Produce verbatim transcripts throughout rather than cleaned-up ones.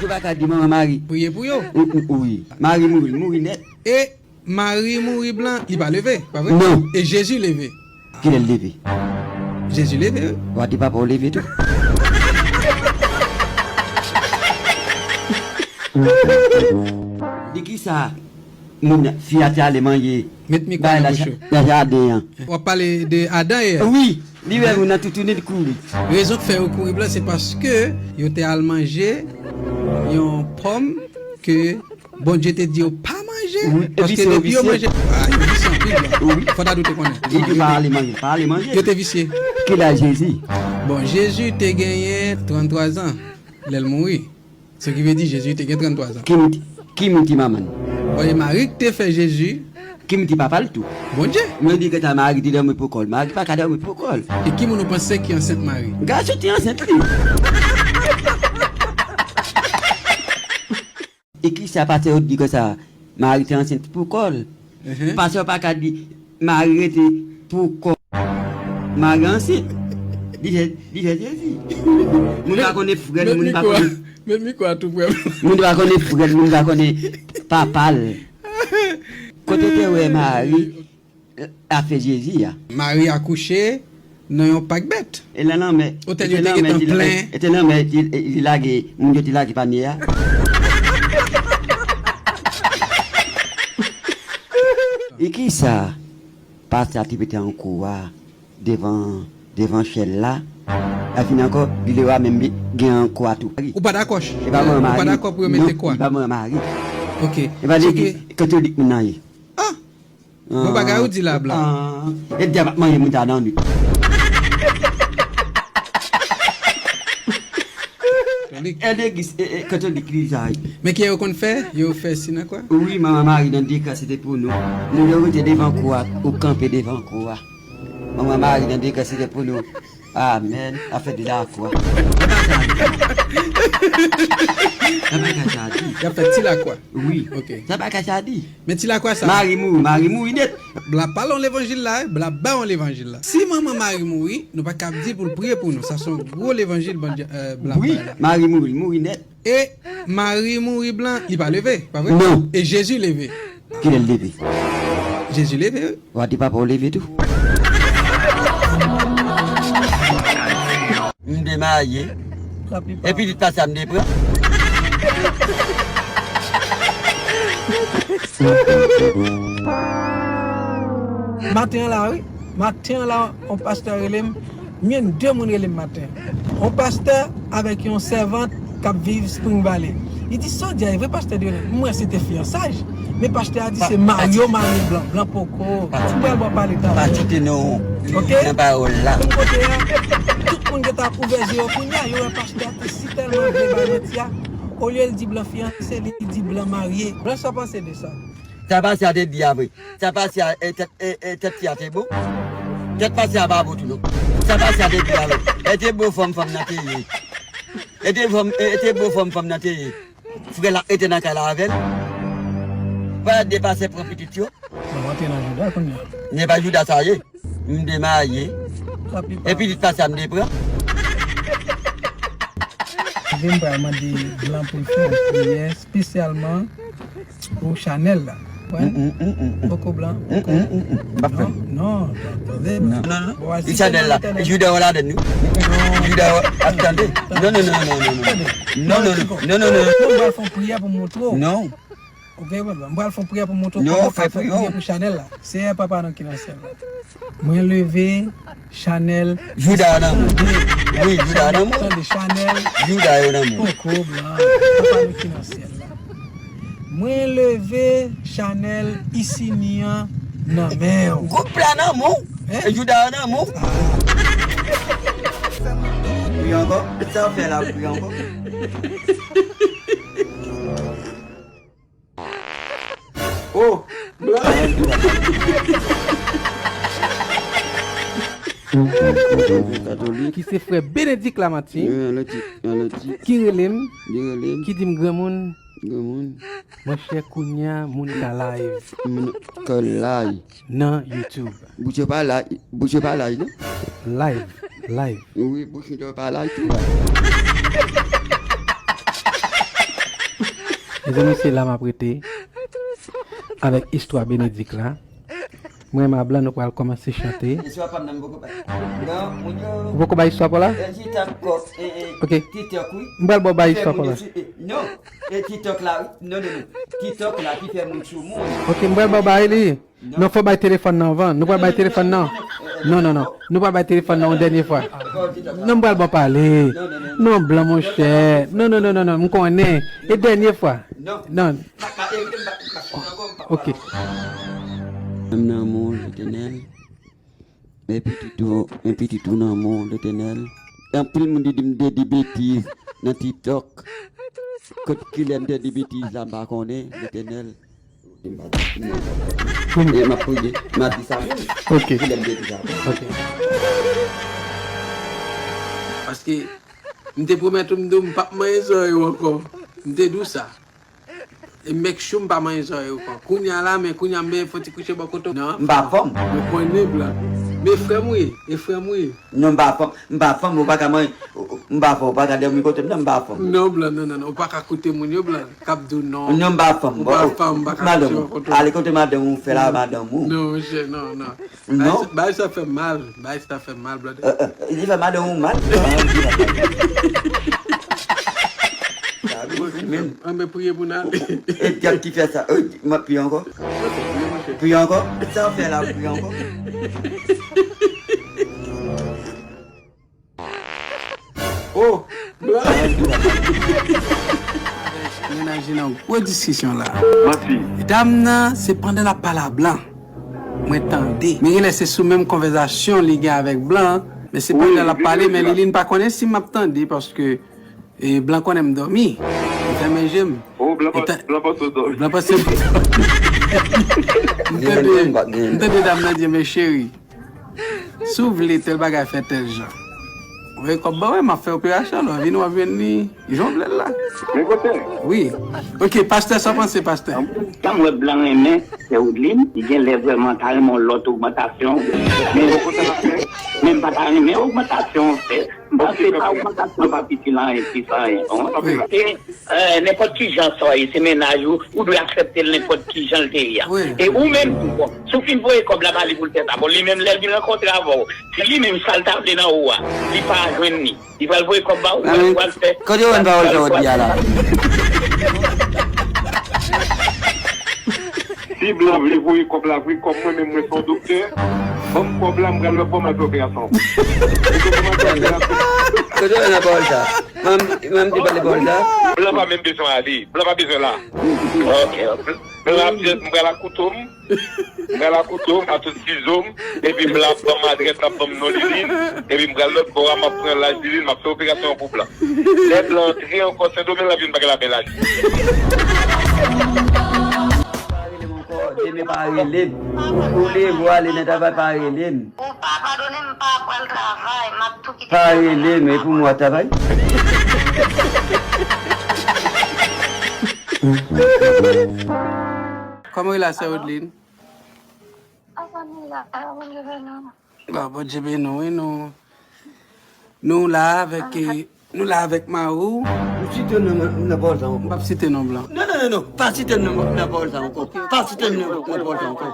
Yo pa ka di manman Mari. Priye pou yo. Wi. Mari mouri, l mouri nèt. E Mari mouri blan, li pa leve, pa vre? Non. E Jezi leve. Kilè l leve? Jezi leve, wi. Wa di papa w leve tou. Di kisa moun fi a te ale manje? Met mikwo nan bouch ou. Nan jaden an. W ap pale de Adan e Èv? Wi. Li wè moun nan toutouni, li kouri. Rezon k fè yo kouri blan, se paske yo te al manje yon pòm ke Bondye te di yo pa manje. Wi, e paske depi yo manje, ah, yo visye anpil blan. Wi. Fò Dadou te konnen. Li di pa ale manje, pa ale manje. Yo te visye. Kilaj Jezi? Bon, Jezi te genyen tranntwa zan lè l mouri. Sa ki vle di Jezi te gen tranntwa zan. Ki moun, ki moun ki manman l? Bon, e Mari ki te fè Jezi. Ki moun ki papa l tou? Bondye. Mwen di ke ta Mari te dòmi pou kò l. Mari pa ka dòmi pou kò l. E ki moun ou panse ki ansent Mari? Gason te ansent li. E kisa pastè yo di konsa? Mari te ansent pou kò l. Pastè yo pa ka di Mari rete pou kò. Mari ansent. Li fè, li fè Jezi. Moun pa konnen frè l, moun pa konnen. Met mikwo a tou prè m. Moun pa konnen frè l, moun pa konnen papa l. Kote w te wè Mari afè Jezi a? Mari akouche nan yon pak bèt. E nan lanmè. Otèl yo te gentan plen. E te lanmè, e te lage, moun yo te lage panye a. E kisa pastè a te mete an kou a devan, devan chèl la? Epi ankò, videyo a menm gen an kou a tou. Ou pa dakò? E pa mwen Mari. Ou pa dakò pou yo mete kou a? Non, e pa mwen Mari. Ok. E pa legliz katolik moun nan ye. Ah! Bon bagay ou di la, blan. Ah, e dyab ap manje moun sa nan nwit. Katolik. E legliz, e, e, katolik li sa ye. Men kiyè yo konn fè? Yo fè si nan kwa? Wi, manman Mari nan de kran se te pou nou. Nou yo rete devan kou a, ou kanpe devan kou a. Manman Mari nan de kran se te pou nou. Amèn. Afè de lakwa. Sa pa ka sa di. Y ap fè ti lakwa. Wi. Ok. Sa pa ka sa di. Men ti lakwa sa. Mari mouri, Mari mouri nèt. Blan pale yon levanjil la, blan ba yon levanjil la. Si manman Mari mouri, nou pa kab di pou l priye pou nou. Sa se yon gwo levanjil blan, euh, blan bay la. Wi, Mari mouri, mouri nèt. E Mari mouri blan, li pa leve, pa vre? Non. E Jezi leve. Kilè l leve? Jezi leve, wi. Wa di papa w leve tou. M te marye. E pitit pastè a m te pran. Maten an la, wi. Maten an la, yon pastè rele m. M jwenn de moun rele m maten. Yon pastè avèk yon sèvant k ap viv Spring Valley. Li di, "Sa w di a, e vre pastè Dionel?" M wè se te fiyansaj. Men pastè a di se mari yo, mari blan. Blan poko. M pral ba w pale talè. Pa kite non. Ok? Nan pawòl la. Menm kote a, tout moun gentan ap ouvè je yo kounye a, yo wè pastè a te si tèlman vle bay manti a. Olye l di blan fiyanse, li di blan marye. Blan, sa w panse de sa? Sa pastè a te di a vre. Sa pastè a, e, tèt, e, e, tèt fi a te bon. Tèt pastè a pa bon tou non. Sa pastè a te di a vre. E te bon fanm fanm nan te ye. E te fanm, e, e te bon fanm fanm nan te ye. Frè l ap rete nan kay la avè l. Vwala de pastè pran pitit yo. Bon, antre nan jouda kounye a. Se pa jouda sa ye. M te marye. E pitit pastè a m te pran. Vin pral mande blan pou l fè yon priyè espesyalman pou chanèl la. Wè? Poko blan. M pa fè. Non, non, tande. Non, non, non. Bon, e chanèl la, jouda yo ladann wi. Jouda yo ap tande. Non, non, non, non, non, non. Non, non, non, non, non, non. M pral fè yon priyè pou montre w. Non. Ok, papa, m pral fè yon priyè pou montre w kòman w ka fè priyè pou chanèl la. Seyè papa nou ki nan syèl la. Mwen leve chanèl jouda yo nan men w. Wi, jouda yo nan men w. Tande, chanèl jouda yo nan men w. Poko blan. Papa nou ki nan syèl la. Mwen leve chanèl Isini an nan men w. Gwoup la nan men w. Hein? E jouda yo nan men w. Priye ankò. Sa w fè la, priye ankò. Oh! Katolik. Ki se frè Benedict Lamartine. Ki rele m. Ki di m granmoun. Granmoun. Monchè, kounye a, moun ka live. Moun ka live. Nan YouTube. Bouch yo pa laj, bouch yo pa laj non. Live, live. Wi, bouch yo pa laj tou. Live. Mezanmi, se la m ap rete avèk istwa Benedik la. Mwen, m a blan, nou pral kòmanse chante. Istwa pa m nan, m poko bay. Non, moun yo. Ou poko bay istwa pa w la? Eh, TikTok, eh, eh, Ok. TikTok, wi. M pral ba w bay istwa pa w la. Fè moun yo sou, eh, non, eh, TikTok la, wi. Non, non, non. TikTok la ki fè moun sou moun. Ok, m pral ba w bay li. Non, fò bay telefòn nan anvan. Nou pral bay telefòn nan. Non, non, non. Nou pral bay telefòn nan yon dènye fwa. Non, m pral ba w pale. Non, blan, monchè. Non, non, non, non, non. M konnen. E dènye fwa. Non. Ok. Nanm nan mou, Letènèl. Men pitit ou, men pitit ou nan men w, Letènèl. Anpil moun di, di m te di betiz nan TikTok. Kot kilè m te di betiz la, m pa konnen, Letènèl. E m ap priye, m ap di sa menm. Ok. Kilè m te di sa. Ok. Paske m te pwomèt ou, m di w m p ap manyen zòrèy ou ankò. M te di w sa. E make sure m pa manyen zòrèy ou ankò. Kounye a la, men kounye a m benyen fò ti kouche bò kote w. Non. M pa fanm. Mwen konnen blan. Men frè m wi, e frè m wi. Non, m pa fanm, m pa fanm, ou pa ka manyen, m pa fanm, ou pa ka dòmi kote m, non, m pa fanm. Non, blan, non, non, non, ou pa ka koute moun yo, blan, k ap di w non. Non, m pa fanm. Ou pa fanm, m pa ka kouche bò kote w. Ale kote madanm ou, fè la madanm ou. Non, monchè, non, non. Non. Bagay sa, bagay sa fè m mal. Bagay sa fè m mal, brother. Eh, eh, li fè madanm ou mal? Sa vle di men. An, men priye pou n ale. E dyab ki fè sa. Eh, m ap priye ankò. Priye ankò. Sa w fè la, priye ankò. Oh! Mennaj li nan gwo diskisyon la. Manti. Dam nan, se pandan l ap pale a blan. Mwen tande. Men genlè se sou menm konvèsasyon li gen avèk blan an. Men se pandan l ap pale, men li, li n pa konnen si m ap tande, paske, e, blan konnen m dòmi. Li fèmen je m. Oh, blan panse w dòmi. Blan panse m dòmi. M tande, m tande dam nan di, men cheri, si w vle tèl bagay, fè tèl jan. Voye kòb ban mwen, m ap fè operasyon, lè w vini, w ap jwenn li jan w vle l la. Men kote? Wi. Ok, pastè, sa w panse, pastè? Sa m wè blan renmen, sè Woodline, li genlè vrèman ta renmen yon lòt ogmantasyon. Men, men m pa ta renmen ogmantasyon, frè. M panse pa ogmantasyon pa itil anyen, plis anyen, non? Wi. E, Eh, nenpòt ki jan sa w ye, se mennaj ou, ou dwe aksepte l nenpòt ki jan l te ye a. Wi. E ou menm tou, bon, si w fin voye kòb la ba li pou l fè sa, bon, li menm lè l vin rankontre avè w, se li menm sa l ta vle nan ou a, li pa jwenn li. Li pral voye kòb ba ou, ou pral fè. Kote w jwenn pawòl sa w di a la? Si blan vle voye kòb la vre, kòm mwen menm mwen se yon doktè, ban m kòb la, m pral lòt bò, m al fè operasyon. Kote w jwenn nan pawòl sa? Mwen, mwen m te pale bò sa. Blan pa menm bezwen ale. Blan pa bezwen la. Ok. Blan ap di, m pral ak kouto m. M pral ak kouto m, ak tout sizo m. Epi blan ap ban m adrès, ap ban m non Liline. Epi m pral lòt bò a, m ap pran laj Liline, m ap fè operasyon an pou blan. Lè blan antre ankò Sendomeng, l ap jwenn bagay la bèl aji. Pa rele m ankò, demen pa rele m. Ou leve w ale nan travay, pa rele m. Ou pa padone m, m pa pral travay, m ap tou kite travay la. Pa rele m, e pou mwen w ap travay? Kòman w ye la, sè Woodline? Alhamdulillah, Bondye beni w. Bon, Bondye beni w, wi, nou. Nou la avèk, eh, nou la avèk mari w. M site non m nan pawòl sa ankò. M p ap site non blan. Non, non, non, non. Pa site m nan, nan pawòl sa ankò. Pa site m nan, nan pawòl sa ankò.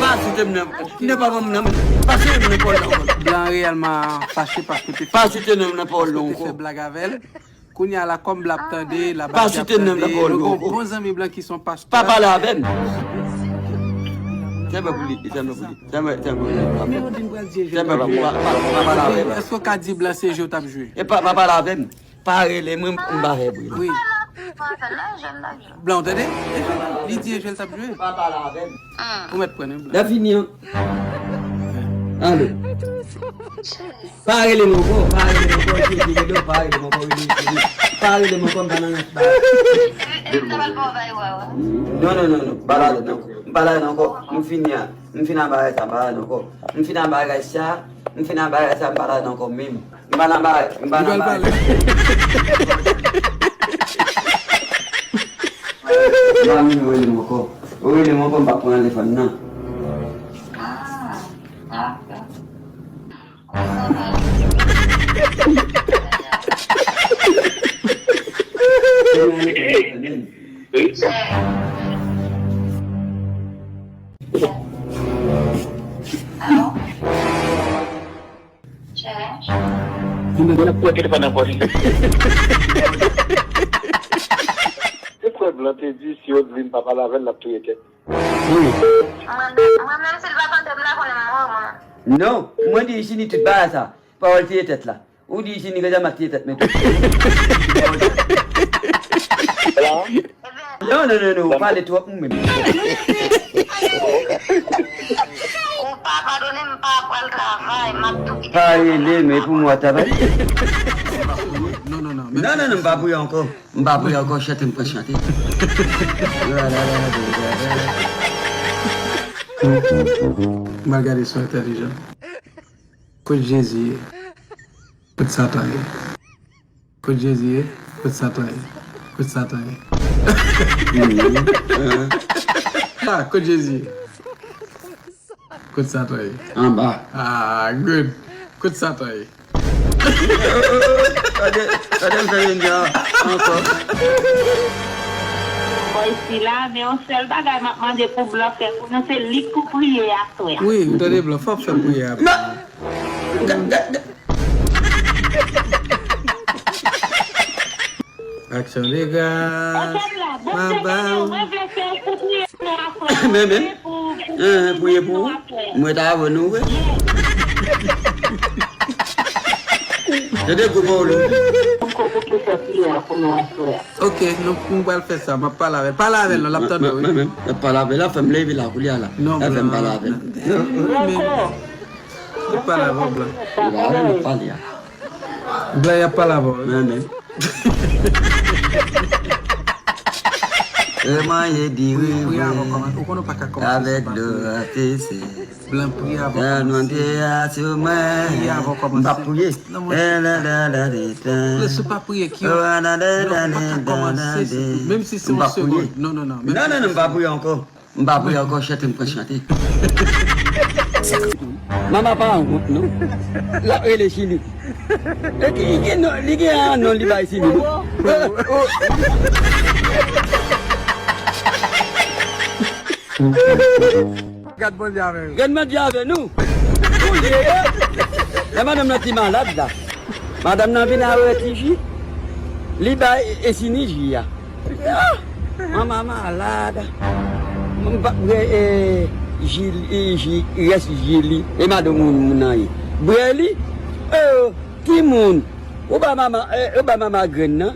Pa site m nan, nan pa ban m nan, pa site m nan pawòl sa ankò. Blan reyèlman fache paske w te fè, pa site non m nan pawòl la ankò. Fè blag avè l. Kounye a la, kòm blan ap tande, la pa site non m nan pawòl la ankò. Nou gen yon bon zanmi blan ki se yon pastè. Pa pale avè m. Fèmen pou li, fèmen pou li. Fèmen, fèmen pou li. Fèmen pou li. Pa, pa, pa pale avè m. Èske w ka di blan se jwe w t ap jwe? E pa, pa pale avè m. Pa rele mwen, m pa fè bri. Wi. Blan, w tande? Li di e jwe l t ap jwe. Pa pale avè m. Ou mèt pran, wi, blan. Lè fini an. Alo. Pa rele m ankò, pa rele m ankò, Jezi rele w, pa rele m ankò, rele, rele. Pa rele m ankò, m pa nan rans pa. Non, non, non, non, m pa la ankò. M pa la ankò. M fini a. M fini a bagay sa, m pa la ankò. M fini a bagay sa, m fini a bagay sa, m pa la ankò menm. M pa nan bagay, m pa nan bagay. M pa menm rele m ankò. Ou rele m ankò, m p ap pran telefòn nan. Wi. Alo? Chè. Mwen ap pran telefòn nan pòch li. Se frè Blan te di si Odlin pa pale avè l, l ap touye tèt. Wi. Mwen menm, mwen menm, si l pa tande m la, konnen m mò, mwen. Non, mwen di Ichini tout bagay sa. Pawòl tiye tèt la. Ou di Ichini gentan m ap tiye tèt mwen tou. Non, non, non, non, ou pale twòp mwen menm. Ou pa padone m, pa pral travay, m ap tou kite. Pa rele m, e pou mwen travay. Non, non, non, non, m pa priye ankò. M pa priye ankò, chante m pral chante. M al gade sou entèlijan. Kot Jezi ye? Kot Satan ye? Kot Jezi ye? Kot Satan ye? Kot Satan ye? Ah, kot Jezi ye? Kot Satan ye? Anba. Ah, good. Kot Satan ye? Gade, gade m fè youn jan ankò. Bòy sila, men yon sèl bagay m ap mande pou Blan fè pou nou, se li k pou priye aswè a. Wi, ou tande Blan, fòk fè priyè a. Ga-, ga-, ga-, Aksyon de gras. M ap ba ou. Men, men. Eh, priye pou ou. Mwen ta avè nou, wi. Tande gwo pawòl ou. Ok, nou, nou pral fè sa. M ap pale avè l. Pale avè l, non, l ap tande, wi. Men, men, men. M ap pale avè l. L ap fè m leve la, koulye a la. Non, l ap fè m pale avè l. L ap pale avè w, Blan. Blan, y ap pale avè w, wi. Men, men. Remanye diri vre avèk dlo a sese. Blan, priye avè w kòmanse. Priye avè w kòmanse. M p ap priye. Lè si w pa priye, ki yon, non, ou pa ka kòmanse, se tou. Menm si se yon segond. Non, non, non. Non, non, non, m pa priye ankò. M pa priye ankò, chante m pral chante. Mama pa wont, non. L ap rele Chili. E ki, ki non, li gen yon non li bay Chili, non. Gad Bondye avè nou. Gad Bondye avè nou. Pou li ye. Lè madanm nan te malad la. Madanm nan vin a wè ti ji. Li bay e Chili ji a. Ah! Manman malad. M pa bwè, eh, ji, eh, ji, rès ji li. E madanm moun, moun nan ye. Bwè li. Oh, timoun. Ou ba manman, eh, ou ba manman grenn nan.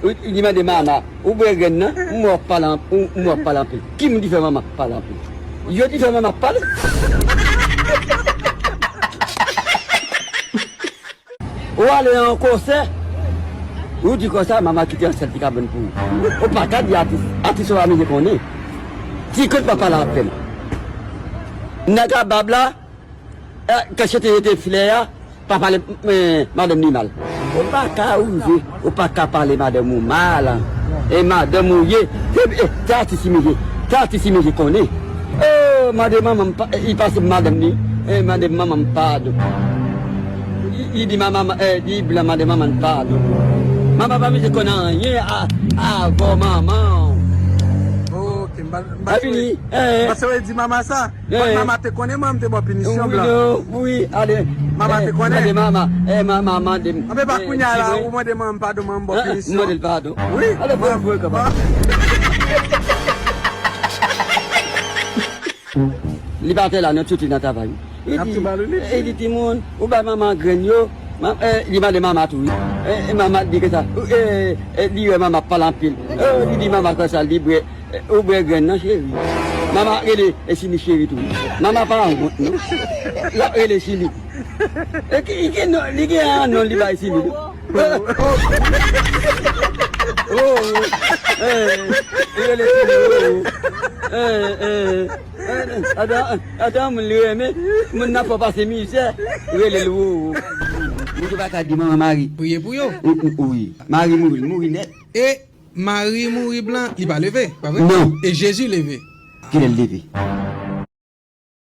Li mande manman, ou bwè grenn nan? M wè w ap pale anp-, m wè w ap pale anpil. Ki moun ki fè manman pale anpil? Yo ki fè manman pale. Ou ale nan yon konsè, ou di konsa, manman kite yon sèl ti kabann pou ou. Ou pa ka di atis, atis ou pa mete konnen. Ti kout pa pale avè l. Nèg a bab la, eh, ki chante jete flè a, pa pale, eh, madanm li mal. Ou pa ka rive, ou pa ka pale madanm ou mal. E madanm ou ye, se, eh, se atis li mete, se atis li mete konnen. Oh, mande manman m pa, li pase madanm li, eh, mande manman m padon. Li, li di manman, eh, di Blan mande manman l padon. Manman pa mete konnen anyen a, avè w manman. Ok, m pa, m pa fini, eh. Paske w di manman sa, eh. Manman te konnen manman te ba w pinisyon, Blan. Wi, ale. Manman te konnen. Mande manman, eh, manman mande m. Anben pa kounye a la, ou mande manman padon, manman ba w pinisyon. Mande l padon. Wi. Ale, bon, bon, bon. Li pa te la, non, tout li nan travay. Li di, eh, li di, timoun, ou bay manman grenn yo. Ma-, eh, li mande manman tou, wi. Eh, eh, manman di konsa, eh, eh, li wè manman pale anpil. Eh, li di manman konsa, li bwè, eh, ou bwè grenn nan, cheri. Manman rele, eh, Chili cheri tou. Manman pa wont, non. L ap rele Chili. E ki, ki non, li gen yon non li bay Chili, non. Oh, oh. Eh, li rele Chili, oh. Eh, eh. Ata, ata moun li renmen, moun nan fò pase mizè, rele l wowo. Moun ki pa ka di manman mari. Priye pou yo. Wi, wi, wi. Mari mouri, l mouri nèt. E mari mouri Blan, li pa leve, pa vre? Non. E Jezi leve. Kilè l leve?